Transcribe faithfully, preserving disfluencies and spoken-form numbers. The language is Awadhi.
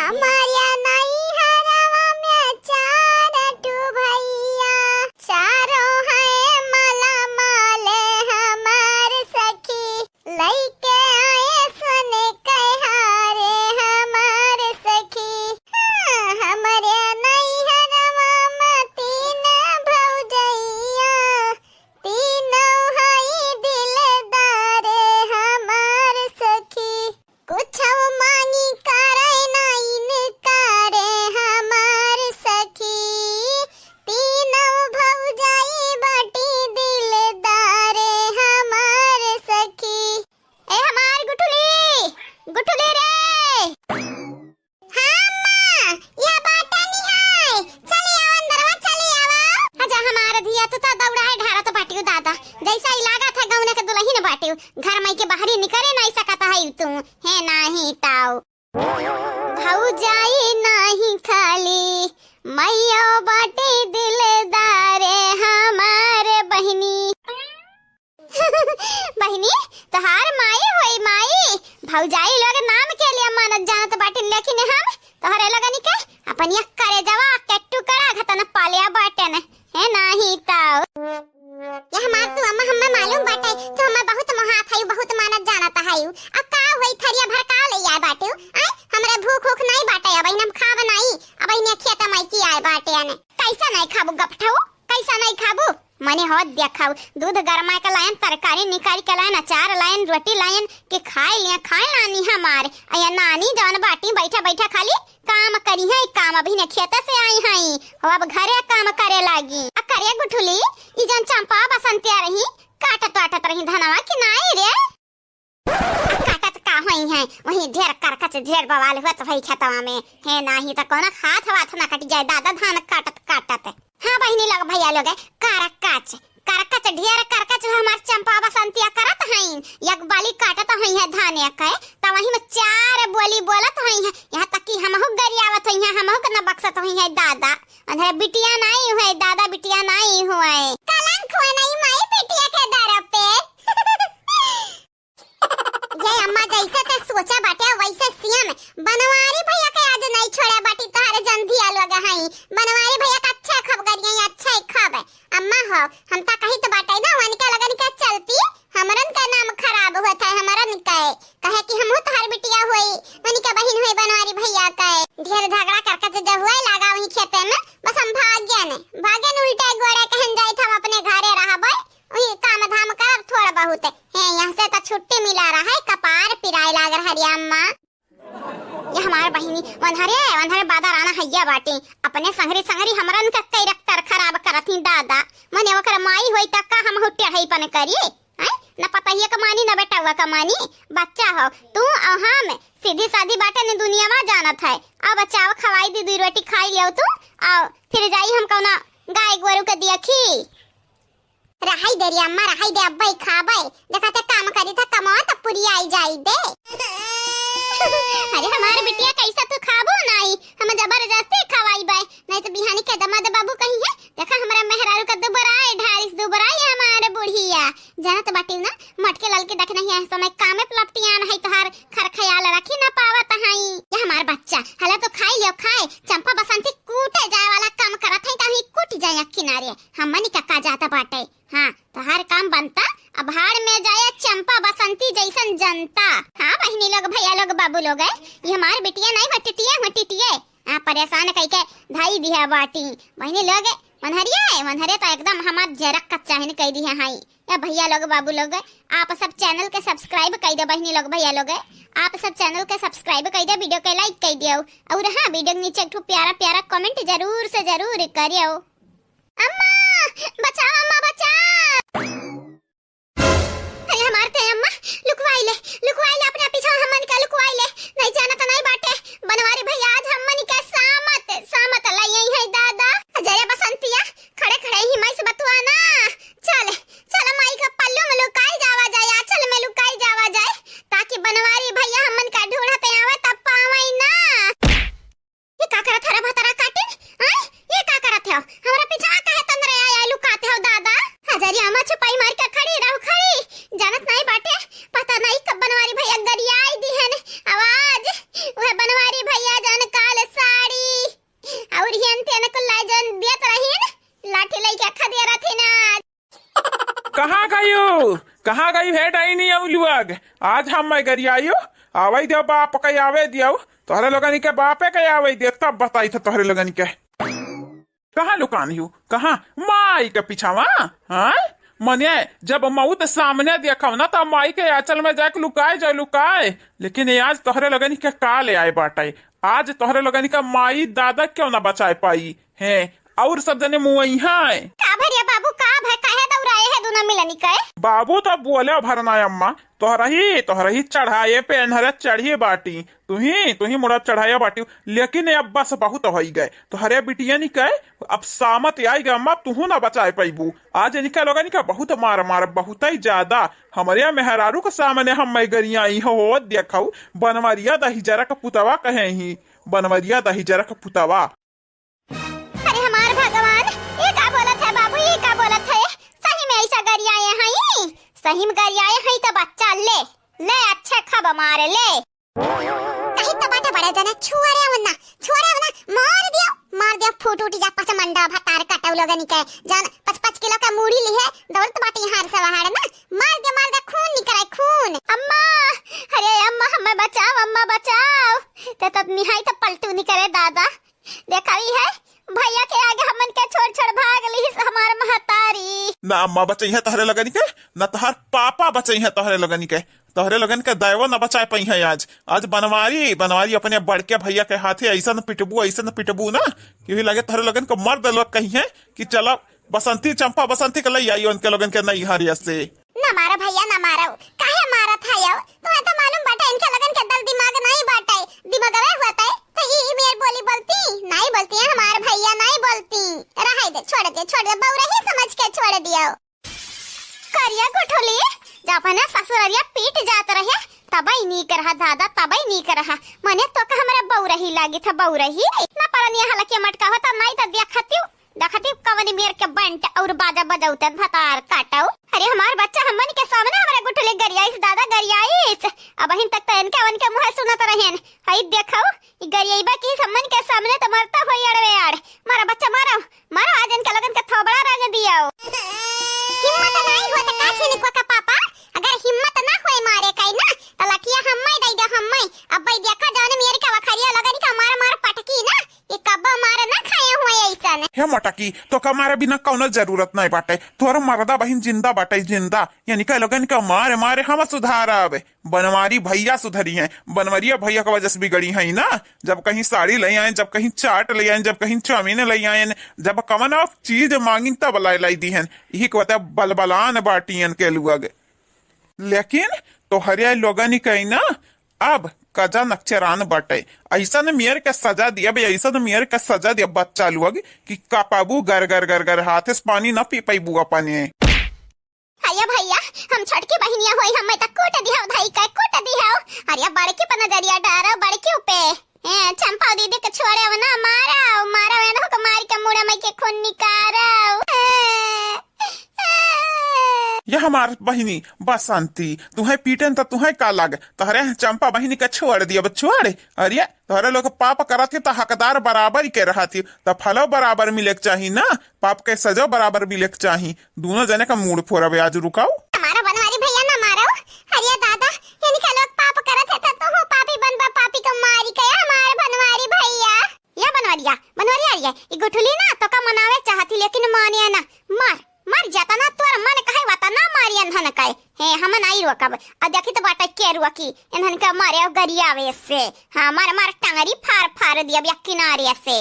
हमारे नैहरवा में चार ठो भैया, चारों हैं मालामाल हमार सखी। लइके आए सोने के हार हमार सखी। हाँ, हमरे नैहरवा में तीन भौजैया, तीनों हई दिलदार हमार सखी। कुछो मांगी करे ना इनकार हमार सखी। तीनों भौजाई बाटी दिलदार हमार सखी। ए हमार गुठुली, गुठुली रे। हाँ अम्मा, यह बाटा नहीं है। चली आवा अंदरवा, चली आवा। अच्छा हमार धिया, तू तो दौड़ाए ढारत बाटियो दादा, जैसा ही लागत है गौने के दुल्हन बाटियो। घर में के बाहरी निकरे नहीं सकत है तू, है नाही ताऊ। भौजाई नाही खाली, मैया बाटी दिलदार हमार बहिनी। बहिनी, तोहार माई होई माई, भौजाई लोग नाम के लिए मानत जानत बाटिन, लेकिन हम तोहरे लोगन के अपन ये करेजवा के टुकड़ा घतन पालिया बाटेन, है नाही ताऊ। ये हमार तू अम्मा, हम्मे मालूम बाटे, तू हम्मे बहुत मोहात हयू, बहुत मानत जानत हयू। अब का होई, थरिया भर का ले आए बाटू? आय, हमरे भूख उख नहीं बाटे, अब हम खाब नहीं, अब इन्हें खेत में की आए बाटे अने। कैसा नहीं खाबू गपठऊ, कैसा नहीं खाबू? मने हो देखाऊ, दूध गरमा के लायन, तरकारी निकाल के लायन, अचार लायन, रोटी लायन, कि खाए लिया, खाए लानी हमार। अया नानी जौन बाटी बैठा बैठा खाली काम करी है, काम अभी ने खेत से आई है, हो अब घरे काम करे लागी। आ करे गुठुली, ई जौन चंपा बसंतिया रही, काटत वाटत रही धनवा कि नाई रे? आ काटत का होई है, वही ढेर करकच, ढेर बवाल होत होई खेतवा में। हे नाही त कौनो हाथ वाथ ना कट जाए दादा, धान काटत काटत। हाँ बहिनी लोग, भैया लोग, करकच, करकच, ढेर करकच हमार चंपा बसंतिया करत हईन। एक बाली काटत होई है धाने के, त वही में चार बोली बोलत होई है। यहाँ तक कि हमहू गरियावत होई है, हमहू के न बक्सत होई है दादा। अंधरे बिटिया नाई हुए दादा, बिटिया नाई हुए। कलंक हुए नहीं माई बिटिया के दर पे। ये अम्मा जैसे ते सोचा बाटे वैसे सेम बनवारी भैया के आज नहीं छोड़ा बाटी तोहरे जंधिया लोग हई। बनवारी भैया के अच्छा खब गरिया, अच्छा खब। अम्मा हो, हम ता कही तो बाटे ना, उनके लगन के चलती हमरन के नाम खराब होत है, हमरन के। कहे कि हमहू तोहर बिटिया होई, उनके बहिन होई बनवारी भैया के। ढेर झगड़ा करके जे जब हुए लागा वही खेते में, बस हम भाग्यन, भाग्यन उल्टे गोड़े कहन जाइत हम अपने घरे रहबे। वही काम धाम करब थोड़ बहुत। हे, यहाँ से तो छुट्टी मिला रहा है, कपार पिराए लाग रहा रे अम्मा। ये हमार बहिनी, वन्हरे, वन्हरे बादा राना हैया बाटी। अपने संगरी, संगरी हमरन का कैरेक्टर खराब करत ही दादा। मने ओकर माई होई त का हमहू टेढ़ईपन करी? हैं? न पतहिया के मानी, न बेटवा के मानी। बच्चा हो, तू और हम सीधी सादी बाटे न दुनिया में जानत है। अब बच्चा, आओ खवाई दी, दुई रोटी खाई लियो तू, आओ फिर जाई हम कौना गाय गोरू के देखी। रहाई दे रे अम्मा, रहाई दे, अब्बे खाबे। देखा ते काम करी था, कमाओ त पुरी आई जाई दे। अरे हमार बिटिया, कैसा तू खाबो नाई, हम जबरदस्ती खवाई बे, नहीं तो बिहानी के दमाद बाबू कही है, देखा हमरा मेहरारू का दुबराए ढारिस, दुबराए हमार बुढ़िया। जानत बाटी ना, मटके लाल के देखना ही है, समय कामे पलपटियान है तोहार, खर ख्याल रखी ना पावत हई। ये हमार बच्चा, हला तो खाई लियो खाए, चंपा बसंती कूटे जाए वाला काम करत है, ताही कूट जाए किनारे। हमनी का का जाता बाटे? हाँ, तोहार काम बनता, अब भाड़ में जाए चंपा बसंती जैसन जनता। हाँ बहिनी लोग, भैया लोग, बाबू लोग, ये हमार बिटिया नहीं बटिटिए, हटिटिए। हाँ, परेशान कई के धाई दिया बाटी। बहिनी लोग, मनहरिया है, मनहरे तो एकदम हमार जरक कच्चा है, कह दिया हाई। या भैया लोग, बाबू लोग, आप सब चैनल के सब्सक्राइब कई दे, बहिनी लोग, भैया लोग, आप सब चैनल के सब्सक्राइब कई दे, वीडियो के लाइक कई दियो। और हाँ, वीडियो के नीचे एक ठो प्यारा प्यारा कमेंट जरूर से जरूर करियो। अम्मा, बचाओ अम्मा, बचाओ। अरे हमार ते अम्मा, लुकवाई ले, लुकवाई ले, अपने पीछे हमन का लुकवाई ले। नहीं जाना तो नहीं बाटे, बनवारी भैया आज हमन का सामत, सामत लाई है दादा। अजय बसंतिया, खड़े खड़े ही माई से बतुआ ना। चल, चल माई का पल्लू में लुकाई जावा जाए, आंचल में लुकाई जावा जाए, ताकि बनवारी भैया हमन का ढूंढते आवे तब पावे ना। ये का करत हरा भतरा काटिन? आय, ये का करत हो? हमरा पीछा काहे तंद्रे आया लुकाते हो दादा? हजरिया में छुपाई मार के खड़ी रहो खड़ी। जानत नहीं बाटे, पता नहीं कब बनवारी भैया गरियाई दिहन। आवाज, कहाँ गई है डाइनी अउलुआग? आज हम मैं गरियाइयो, आवै दियो बाप के आवै दियो, तोहरे लोगनी के बापे के आवै दियो, तब बताई था तोहरे लोगनी के। कहाँ लुकानी हो? कहाँ? माई के पिछावा? हाँ? मने जब मौत सामने देखव ना, तब माई के आंचल में जाके लुकाए जाओ, लुकाए। लेकिन ये आज तोहरे लोगनी के का ले आए बाटे? आज तोहरे लोगनी का माई दादा क्यों ना बचाए पाई हैं? और सब जने मुआई हैं। का भरिया बाबू, का भय, काहे दौड़ाए है दुनो मिलनी के? बाबू तो बोले भरना अम्मा, तोहरही, तोहरही चढ़ाए पे अन्हरे चढ़ी बाटी, तुही, तुही मुड़ा चढ़ाए बाटी, लेकिन अब बस बहुत होई गए। तोहरे बिटिया नी कहे, अब सामत आई गए अम्मा, तुहू ना बचाए पैबू। आज इनका लोगन का बहुत मार, मार, बहुत ही ज्यादा। हमरे मेहरारू के सामने हम मैं गरियाई हो, देखऊ, बनवरिया दहिजरा के पुतवा कहे ही, बनवरिया दहिजरा के पुतवा। अरे हमार भगवान, ये का बोलत है बाबू, ये का बोलत है? सही में ऐसा गरियाए हई? सही में गरियाए हई तो बच्चा ले, ले अच्छे खब मारे ले। कहीं तो बाटे बड़े जने, छुअरे वन्ना, छुअरे वन्ना, मार दियो, मार दियो, फूट उठ जा पचमंडा भतार कटऊ लोगन के, जान पच पच किलो का मूड़ी लिहे, दौड़त बाटे यहाँ से वहाड़ ना, मार दे, मार दे, खून निकले, खून। अम्मा, अरे अम्मा, हमें बचाओ, अम्मा बचाओ। ते तब निहाई तो पलटू निकले दादा। देखा ई है, भैया के आगे हमन के छोड़ छोड़ भाग लिहिस हमार महतारी। ना अम्मा बचइहे तोहरे लोगन के, ना तोहर पापा बचइहे तोहरे लोगन के। तोहरे लोगन के दैवो ना बचाए पइहे आज। आज बनवारी, बनवारी अपने बड़के भैया के हाथे ऐसन पिटबू, ऐसन पिटबू ना कि वही लगे तोहरे लोगन के मर देलक कहिए कि चलो बसंती, चंपा बसंती के लई आई उनके लोगन के नैहरिया से। ना मारो भैया, ना मारो। काहे मारत है यो? तुम्हें तो मालूम बाटे इनके लोगन के दल दिमाग नहीं बाटे। दिमागवे होते तो ई मेर बोली बोलती, नहीं बोलती है हमार भैया, नहीं बोलती। रहे दे, छोड़ दे, छोड़ दे, बउरही समझ के छोड़ दियो। करिया गुठली, जब अपने ससुररिया पीट जात रहे, तबई नीक रहा दादा, तबई नीक रहा। मने तो का हमरा बउरही लागी था, बउरही। इतना परनिया हलके मटका होता, नहीं तो देखती देखती कवनी मेर के बंट और बाजा बजौते भतार काटौ। अरे हमार बच्चा हमन के सामने हमरे गुठली गरियाइस दादा गरियाइस। अबहिन तक तो इनके उनके मुँह सुनत रहेन। हई देखौ, ई गरियाइबा की हमन के सामने तो मरता होई अड़वे अड़। मारा बच्चा मारो, मारो आज इनके लोगन के थोबड़ा रंग दियो। हिम्मत नहीं हो तो का छीनी को का पापा? अगर हिम्मत ना होए मारे कई ना, तो लठिया हम्मै दई दे हम्मै। अब भाई देखा जान मेर के वखरिया लोगन के मार मार पटकी ना, ये कब्बो मार ना खाए हुए ऐसन। हे मोटकी, तो का मारे बिना कौनो जरूरत नहीं बाटे। तोहर मर्दा बहिन जिंदा बाटे, जिंदा। यानी का लोगन का मारे मारे हम सुधारब। बनवारी भैया सुधरी हैं। बनवरिया भैया के वजह से बिगड़ी हैं ना। जब कहीं साड़ी ले आए, जब कहीं चाट ले आए, जब कहीं चाउमीन ले आए, जब कवन चीज मांगिन तब लाई लाई दी हैं। यही के बता बलबलान बाटियन के लुअग। लेकिन तोहरे लोगन कहीं ना अब कजा नक्चरान बाटे। ऐसन मेर के सजा दिया बे, ऐसन मेर के सजा दिया बच्चा लोग कि कपाबू गर गर गर गर, हाथे से पानी न पी पैबू अपने। अरे भैया, हम छोटकी बहिनिया होई, हमें त कूट दिहौ, धाई के कूट दिहौ। अरे बड़की पर नजरिया डारो, बड़की पे। ए, चंपा दीदी के छोड़े हो ना, मारा, मारा वे ना, मार के मुड़ा में के खून निकारा। ए, ए। ये हमार बहिनी बसंती, तुहे पीटन त तुहे का लाग? तोहरे चंपा बहिनी के छोड़ दिया, अब छोड़। अरे, तोहरे लोग पाप करत ही त हकदार बराबर ही के रहत ही, त फलो बराबर मिले के चाही ना, पाप के सजो बराबर मिले के चाही। दोनों जने का मूड़ फोरबे आज, रुकाओ। हमारा बनवारी भैया ना मारो। अरे दादा, इनका लोग पाप करत है त तू पापी बनबा, पापी को मारी के हमार बनवारी भैया। या बनवरिया, बनवरिया रे, ई गुठली ना तो का मनावे चाहती लेकिन माने ना। मार, मर जाता ना, तोर मन कहे वाता ना मारी एन्हन के। हे, हम नाई रोकब। आ देखी तो बाटे के रोकी, एन्हन के मारे गरियावे से। हाँ, मार, मार टंगरी फार, फार दिया बिया किनारे से।